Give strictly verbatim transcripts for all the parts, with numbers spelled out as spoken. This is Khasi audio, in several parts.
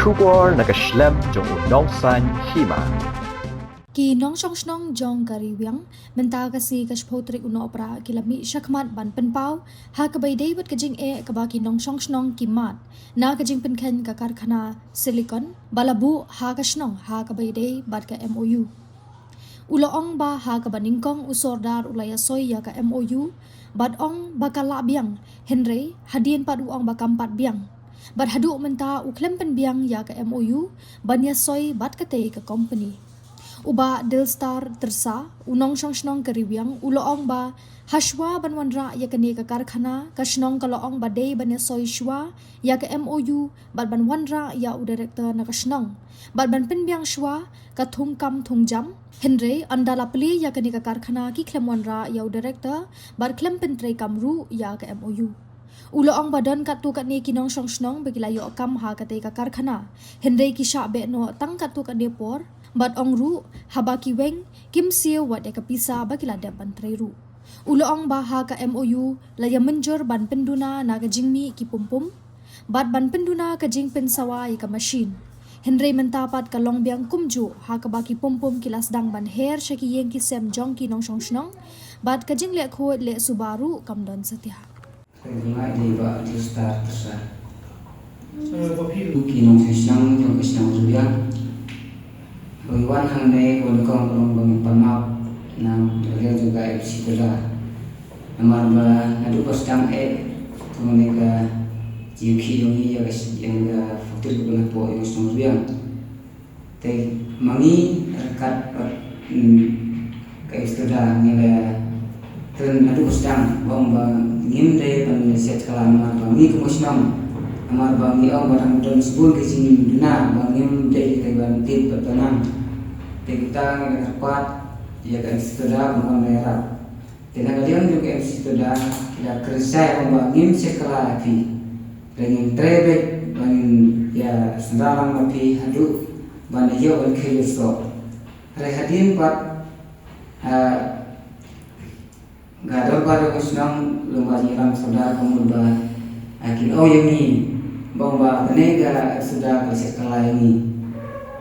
Khubor na ka shlem jong u nongsaiñ hima. Ki nongshong shnong jong ka Ri Wiang, mynta ka sngi ka shiphew tarik u Nohprah ki la mih shakhmat ban pynpaw ha kaba ïadei bad ka jingeh kaba ki nongshong shnong ki mad na ka jingpynkheiñ ka karkhana silicon ba la buh ha ka shnong ha kaba ïadei bad ka M O U. U la ong ba ha kaba nyngkong u Sordar u la ïasoi ïa ka M O U bad ong ba ka lah biang, hynrei hadien pat u ong ba kam pat biang. Bad haduh mynta u khlem pynbiang ïa ka M O U ban ïasoi bad katei ka company. U Bah Dilstar Tyrsa, u nongshong shnong ka Ri Wiang, u la ong ba hashwa ban wanrah ïa kane ka karkhana, ka shnong ka la ong ba dei ban ïasoi shwa ïa ka M O U bad ban wanrah ïa u director na ka shnong bad ban pynbiang shwa ka thungkam thungjam. Hynrei ynda la plie ïa kane ka karkhana ki khlem wanrah ïa u director bad khlem pyntreikam ruh ïa ka M O U. U la ong ba don katto katne ki nongshong shnong ba ki la ïoh kam ha katei ka karkhana, hynrei ki shah beh noh tang katto katne por bad ong ruh haba ki weng kim siew wat ïa ka pisa ba ki la dep ban trei ruh. U la ong ba ha ka M O U la ïa mynjur ban pynduna na ka jingmih ki pumpum bad ban pynduna ka jingpynsawa ïa ka machine. Hynrei mynta pat ka long biang kumjuh ha kaba ki pumpum ki la sdang ban her sha ki ïing ki sem jong ki nongshong shnong bad ka jingleh khuid leh suba ruh kam don satia. Ka jingleh dei Bah Dilstar Tyrsa. Ki nongshong shnong jong ka shnong Ri Wiang. Ba ngi wan hangne, ba nyngkong ka long ba ngin pan map na ka liang jong ka M C Toda. Namar ba naduh ba sdang eh kane ka jingkhih jong ngi ïa ka, ïa ka factory kaba la poi ïa ka shnong Ri Wiang. Te ma ngi ryngkat bad, mm, ka M C Toda ngi la kren naduh ba sdang, ba ong ba ngim dei ban leh shet kylla namar ba ngi kum ka shnong, namar ba ngi ong ba dang don shibun ki jingduna ba ngim dei kita ban tip bad ban nang. Te kita ngi la kyrpad ïa ka M C Toda ban wan ban ïarap. Te na ka liang jong ka M C Toda ki la kren shai ong ba ngim shet kylla ïa phi. Te ngin trei beit ba ngin ïa sngewbha lang ma phi haduh ban ïoh ban kheiñ ïoh soh. Hynrei hadien pat, ah, ka dorbar jong ka shnong lyngba jingïalam sordar ka mut ba, ah, kin ong ïa ngi ba ong ba kane ka sordar ka shet kylla ïa ngi.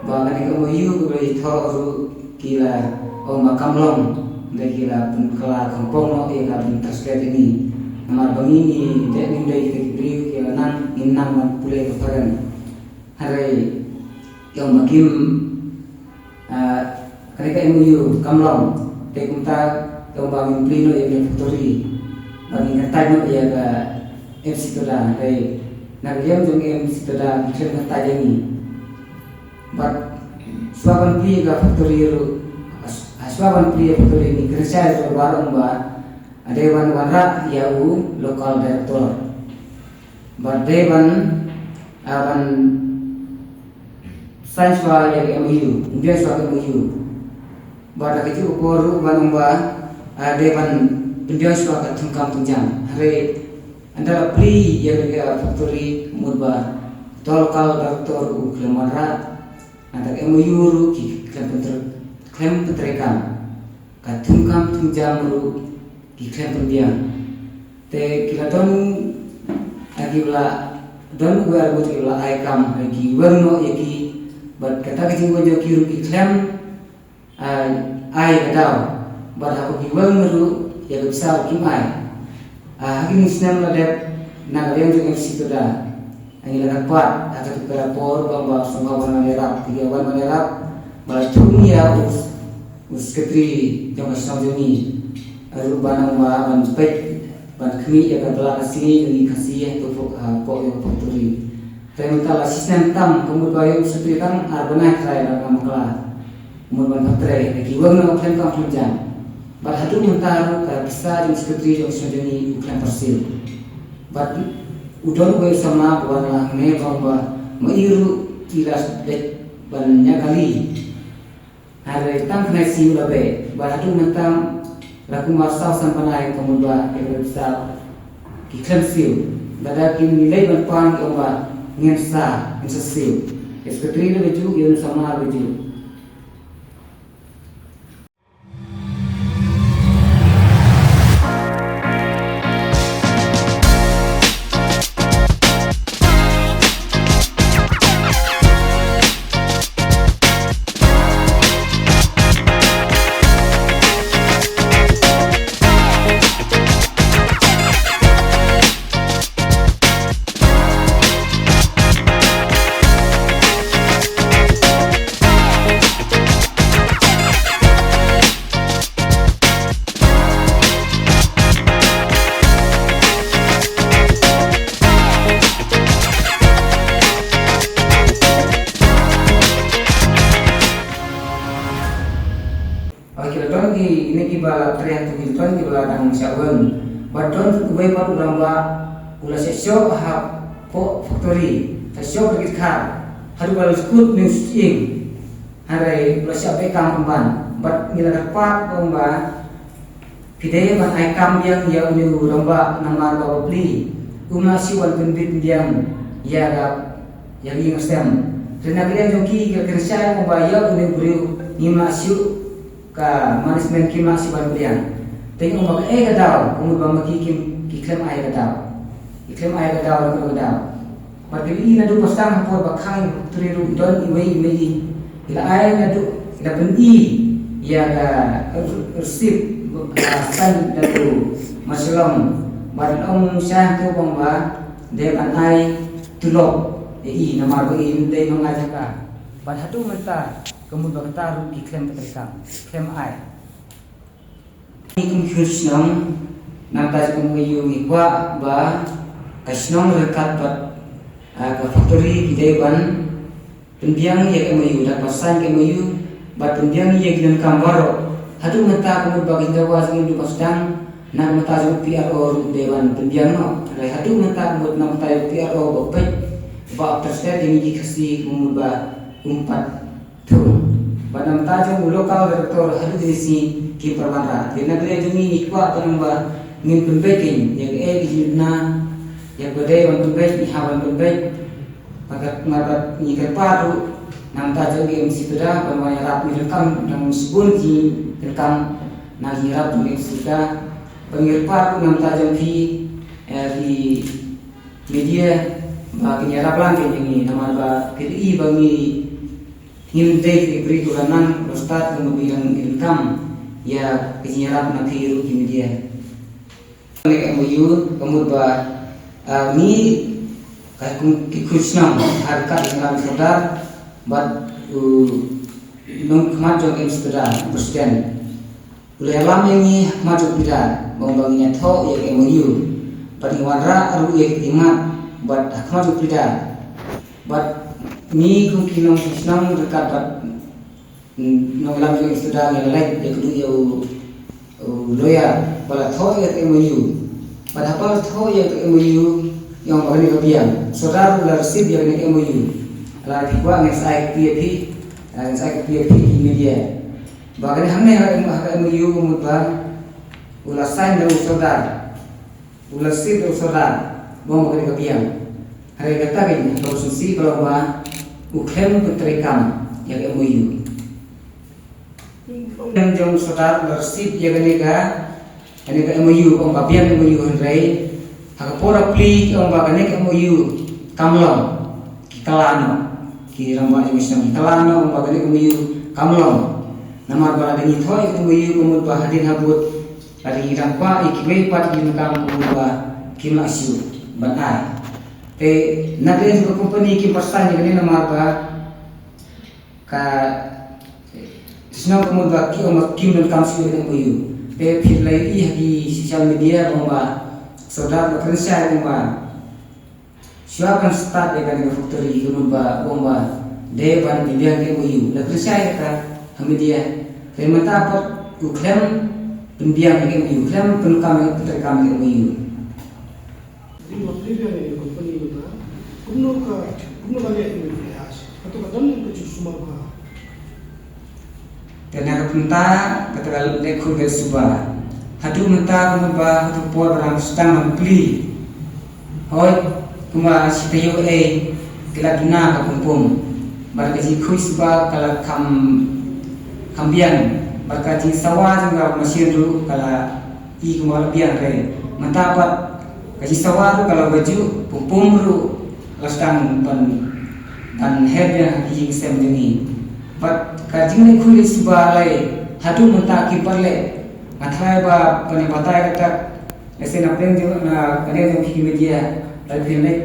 Ba kane ka M O U kaba la ïathoh ruh ki la ong ba kam long, hynrei ki la pynkylla kongpong noh ïa ka ban translate ïa ngi. Namar ba ngi ngi dei, ngim dei kita ki briew ki la nang, ngim nang ban pule ka phareng. Hynrei ki ong ba kim, ah, kane ka M O U kam long, te kumta ki ong ba ngin plie noh ïa ka factory, ba ngin kyntait noh ïa ka M C Toda, hynrei na ka liang jong ka M C Toda ki khlem kyntait ïa ngi. Bad shuwa ban plie ïa ka factory ruh, shuwa ban plie ïa ka factory ngi kren shai ruh ba ong ba dei ban wanrah ïa u local director. Bad dei ban, ah, ban sign shuwa ïa ka M O U, pynbiang shuwa ka M O U. Bad ha kajuh ka por ruh ban ong ba, ah, dei ban pynbiang shuwa ka thungkam thungjam. Hynrei ynda la plie ïa ka factory mut ba uta u local director u khlem wanrah, nangta ka M O U ruh ki khlem pyntre-, khlem pyntreikam. Ka thungkam thungjam ruh ki khlem pynbiang. Te ki la don, ah, ki la don uwei ar ngut ki la ai kam, ki weng noh ïa ki, bad kata ka jingweng jong ki ruh ki khlem, ah, ai ka daw. Bad haba ki weng ruh ïa ka pisa ruh kim ai. Ah, ha kine ki snem la dep na ka liang jong M C Toda. Ngi la kyrpad ha kajuh ka por ba ong ba sngewbha wan ban ïarap, te ki wan ban ïarap, ba la thung ïa u, u secretary jong ka shnong jong ngi ruh ban ong ba ban peit ban khmih ïa ka bylla ka sngi jong ngi Khasi hapoh, hapoh ïa ka factory. Te mynta la shisnem tam ka mut ba ïa u secretary tang ar bnai trai la ka bakla. Mut ban pyntrei, te ki weng noh khlem kam khlem jam. Bad haduh mynta ruh ka pisa jong secretary jong shnong jong ngi u khlem pyrshah. Bad u don uwei u samla ba wan lang ne ba ong ba ma i ruh i la dei ban ñiah kali. Hynrei tang kane sien la beh, bad haduh mynta la kumba saw san bnai ka mut ba ïa ka pisa ki khlem siew. Lada kin leit ban pan ki ong ba ngin sa, ngin sa siew. Ïa secretary la ba ju, ïa u samla la ba ju. Ba la trei ha tu ki ton kiba la dang shah weng. Bad don uwei pat u rangbah u la shah shoh hapoh factory, shah shoh ka kit khar. Haduh ba la skud ne u shyieng. Hynrei u la shah beh kam pynban. Bad ngi la kyrpad ong ba phi dei ban ai kam biang ïa une u rangbah namar ba bapli um lah shuh ban pynbit pynbiang ïa ka, ïa ka ïing ka sem. Te na ka liang jong ki, ki la kren shai ong ba ïa une u briew ngim lah shuh, ka management kim lah shuh ban pdiang. Te ngi ong ba kaei ka daw, ka mut ba ma ki kim, ki khlem ai ka daw. Ki khlem ai ka daw, ka daw. Bad ki la ïohi naduh ba sdang ha por ba khang factory ruh don iwei i mei, ki la ai naduh, ki la pyni ïa ka receipt ba sign da u Marshallong. Bad la ong shai hangto ba ong ba dei ban ai tulop ïa i namar ba i dei nongai jaka. Bad haduh mynta ka mut ba kata ruh ki khlem treikam, khlem ai. Ngi kum ki khun shnong, na ka bynta jong ka M O U ngi kwah ba ka shnong ryngkat bad, ah, ka factory ki dei ban pynbiang ïa ka M O U, dei ban sign ka M O U bad pynbiang ïa ki donkam baroh. Haduh mynta ka mut ba ka jingdawa jong ngi naduh ba sdang, na ka bynta jong u P R O ruh dei ban pynbiang noh. Hynrei haduh mynta ka mut na ka bynta jong u P R O ba peit ba after state ïa ngi ki Khasi ka mut ba um pat thung. Bad na ka bynta jong u local director haduh kine ki sngi kim pat wanrah. Te na ka liang jong ngi ngi kwah ban ong ba ngin pynbeit kein ïa kaei ka jingduna, ïa kaba dei ban pynbeit ngi hap ban pynbeit. Bad ka, bad ngi kyrpad ruh na ka bynta jong ka M C Sohra ban wan ïarap, ngi donkam dang shibun ki donkam na ka jingïarap jong ka M C Sohra. Bad ngi kyrpad ruh na ka bynta jong phi, eh, ki media ba kin ïarap lang kein ïa ngi namar ba phi la i ba ngi Ngim dei ki briew kiba nang ba stad kum ba ngi dang, ngi dang kam ïa ka jingïarap na phi ruh ki media. Kane ka M O U ka mut ba, ah, ngi ka kum ki khun shnong ha ryngkat jong u Sordar bad u nongkhmat jong ka M C Sohra, u president. U la ïalam ïa ngi ha khmat jong u Pidar ba ngin ïathoh ïa ka M O U bad ngi wanrah ruh ïa ka mat bad ha khmat jong u Pidar. Bad ngi kum ki nongshong shnong ryngkat bad, mm, nongïalam jong u Pidar ngi la leit ïakynduh ïa u, u lawyer ba la thoh ïa ka M O U. Bad haba la thoh ïa ka M O U, ïa ong ba kane ka biang. Sordar u la receive ïa kane ka M O U. La phi kwah ngin sa ai copy ïa phi, ngin sa ai copy ïa phi ki media. Ba kane hangne ha, ha ka M O U ka mut ba u la sign da u Sordar. U la receive da u Sordar ba ong ba kane ka biang. Hynrei kata ka jingïathuh sngewsih ka long ba u khlem pyntreikam ïa ka M O U. Khlem jong u Sordar u la receive ïa kane ka, kane ka M O U, ong ba biang M O U, hynrei ha ka por ba plie ki ong ba kane ka M O U kam long. Ki kylla noh, ki rangbah jong ngi shnong ki kylla noh, ong ba kane ka M O U kam long. Namar ba lada ngi thoh ïa ka M O U ka mut ba hadien habud lada ngi dang kwah ïa kiwei pat ki donkam ka mut ba kim lah shuh ban ai. Te na ka liang jong ka company kim pat sign ïa kane namar ba ka shnong ka mut ba ki ong ba kim donkam shuh ïa ka M O U. Te phi la ïohi ha ki social media ba ong ba Sordar ba kren shai ong ba shuwa ban start ïa kane ka factory ka mut ba ong ba dei ban pynbiang ïa ka M O U. La kren shai kata ha media. Te mynta pat u khlem pynbiang ïa ka M O U, khlem pyndonkam ïa ka, pyntreikam ïa ka M O U. Dei ba pynbiang ïa ka company mynta. Kumno ka, kumno ka leh ïa ka, hato ka don ka jingsumar ba Te na ka bynta kata ka leh khuid ka leh suba. Haduh mynta ka mut ba haduh por ba dang sdang ban plie. Hooid, kumba shi taïew ei ki la duna ka pum pum. Bad ka jingkhuid suba ka la kham, kham biang. Bad ka jingsawa jong ka machine ruh ka la i kumba la biang re. Mynta pat ka jingsawa ruh ka la wad juh, pum pum ruh la sdang ban, ban her biang ha ki ïing sem jong ngi. Bad ka jingleh khuid leh suba lei haduh mynta kim pat leh. Nga tharai ba ban ïa batai kata lehse na pdeng jong, na kane jong ki media lada phi leit,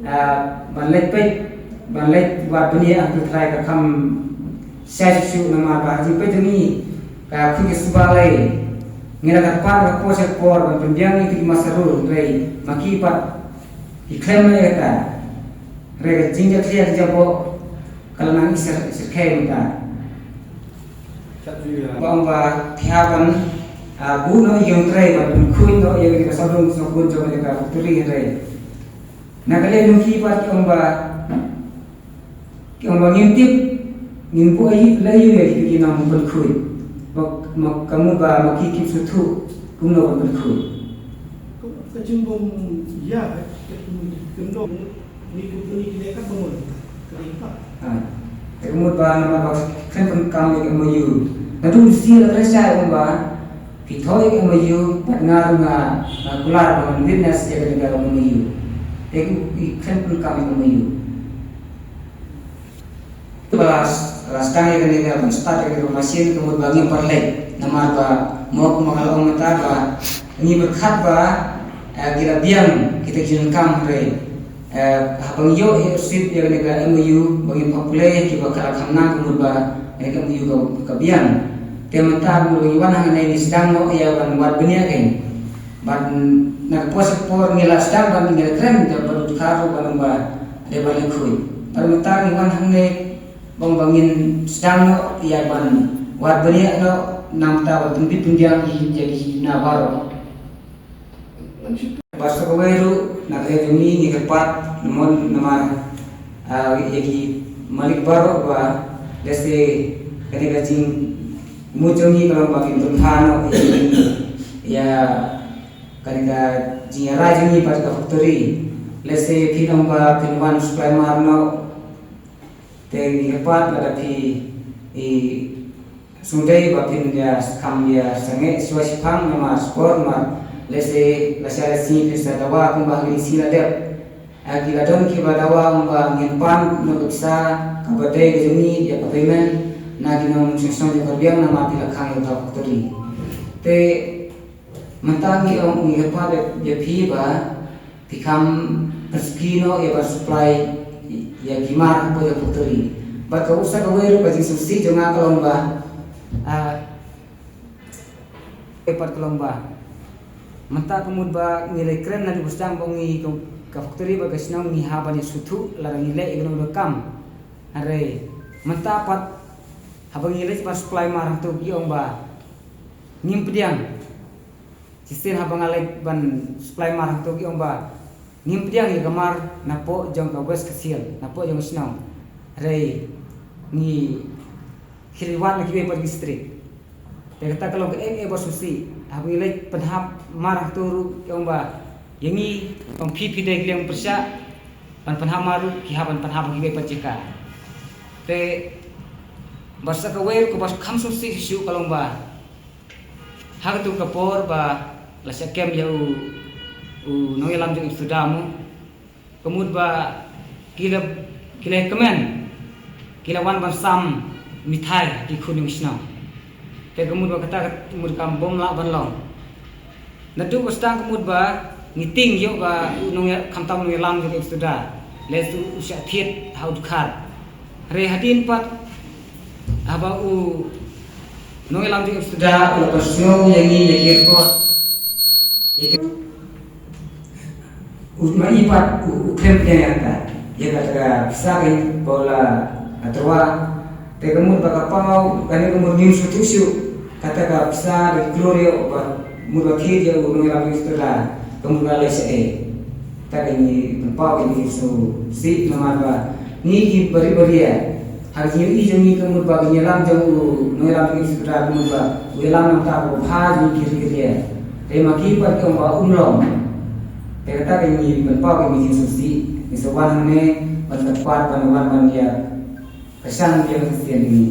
ah, ban leit peit, ban leit wad bniah ha ki trai ka kham shai shuh shuh namar ba ha jingpeit jong ngi ka khuid ka suba lei. Ngi la kyrpad ka por sha ka por ban pynbiang ïa ki master ruh, hynrei ma ki pat ki khlem leh kata. Hynrei ka jingjia khlieh ka jia boh ka la nang i syrkhei mynta. Ba ong ba phi hap ban, ah, buh noh ïa ki nongtrei ban pynkhuid noh ïa ka sawdong sawkun jong ka factory hynrei na ka liang jong ki pat ki ong ba, ki ong ba ngim tip, ngim buh ïa ki, la ïa ki nongpynkhuid. Ba, ma, ka mut ba ma ki kim sngewthuh kumno ban pynkhuid. Ka jingbym ïa ka, ka, ka, ka, ni ka, ni ka, ka, ka, ka, ka, ka, ka, Te ka mut ba namar ba khlem pynkam ïa ka M O U. Naduh shisha la kren shai ong ba phi thoh ïa ka M O U bad nga ruh nga, nga kular ba ngan witness ïa kane ka M O U. Te ki khlem pynkam ïa ka M O U. Ba la sdang ïa kane ka ban start ïa kane ka machine ka mut ba ngim pat leit namar ba mo kumba nga la ong mynta ba ngi pyrkhat ba, eh, ki la biang kita ki jingdonkam hynrei Eh, haba ngi ïoh ïa receipt ïa kane ka M O U ba ngin apply ïa kiba ka la kham nang ka mut ba kane ka M O U ka, ka biang. Te mynta ba ngi wan hangne ngi sdang noh ïa ban wad bniah kein. Bad na ka por sha ka por ngi la sdang ban ngi la kren da ba dud kharu ba nang ba dei ban leh khuid. Bad mynta ngi wan hangne ba ngin sdang noh ïa ban wad bniah noh nangta ban pynbit pynbiang ïa ki na baroh. Bad sa kawei ruh na ka liang jong ngi ngi kyrpad namar, ah, ïa ki malik baroh ba lehse kane ka jingmut jong ngi ka long ba kin pynbha noh ïa kane ka jingïarai jong ngi bad ka factory. Lehse phi ong ba phin wan supply mar noh. Te ngi kyrpad lada phi i sngewdei ba phin ïa kham ïa sangeh shuwa shiphang namar sport mar lehse lashai lashisngi phin sa dawa kumba ha kine ki sngi la dep. Ha ki la don kiba dawa kumba ngin pan na ka pisa kaba dei ka jong ngi ïa ka payment na ki nongshong shnong jong ka Karbiang namar phi la khang ïa ka factory. Te mynta ngi ong ngi kyrpad ïa phi ba phi kham pynskhem noh ïa ban supply ïa ki mar hapoh ïa factory. Bad ka usa kawei ruh ka jingsngewsih jong nga ka long ba, ah, ïa pat ka long ba mynta ka mut ba ngi leit kren naduh ba sdang ba ngi ka, ka factory bad ka shnong ngi hap ban ïa sngewthuh lada ngi leh ïa kano kano ka kam. Hynrei mynta pat haba ngi leit ban supply mar hangto ki ong ba ngim pdiang. Shisien haba nga leit ban supply mar hangto ki ong ba ngim pdiang ïa ka mar napoh jong ka West Khasi Hills, napoh jong ka shnong. Hynrei ngi khie wad na kiwei pat ki district. Te kata ka long kaei kaei ba sngewsih. Haba ngi leit pynhap mar hangto ruh ki ong ba ïa ngi tang phi phi dei ki liang pyrshah ban pynhap mar ruh ki hap ban pynhap ha kiwei pat jaka. Te bad sa kawei ruh kaba kham sngewsih shisha ka long ba ha katu ka por ba la shah kem ïa u, u nongïalam jong IPSUDA mo. Ka mut ba ki la, ki la kmen, ki la wan ban sam mithai ki khun ïing shnong. Te ka mut ba kata ka mut kam bym lah ban long. Naduh ba sdang ka mut ba ngi tieng ïoh ba u nongïa-, khamtam nongïalam jong ka IPSUDA. Lehse u shah thied ha u dkhar. Hynrei hadien pat haba u nongïalam jong IPSUDA u la pynsngew ïa ngi ïa ki report. Ïa ki, u ma i pat u, u khlem pdiang ïa kata. Ïa kata ka pisa ka ba u la tyrwa. Te ka mut ba ka paw kane ka mut ngim sngewthuh shuh. Kata ka pisa ka klur ïa u ba mut ba thied ïa u nongïalam jong IPSUDA. Ka mut ba lei shaei. Te ka ngi pynpaw ka ngi sngewsih namar ba ngi ki bari baria. Ha ka jingïohi jong ngi ka mut ba ka nongïalam jong u nongïalam jong u Sudra ka mut ba u ïalam nangta ba bha jong ngi ki ri ki ria. Te ma ki pat ki ong ba um long. Te kata ka ngi pynpaw ka ngi sngewsih. Ngi sa wan hangne ban kyrpad ban wan ban ïa kyrshan ïa ka shisien jong ngi.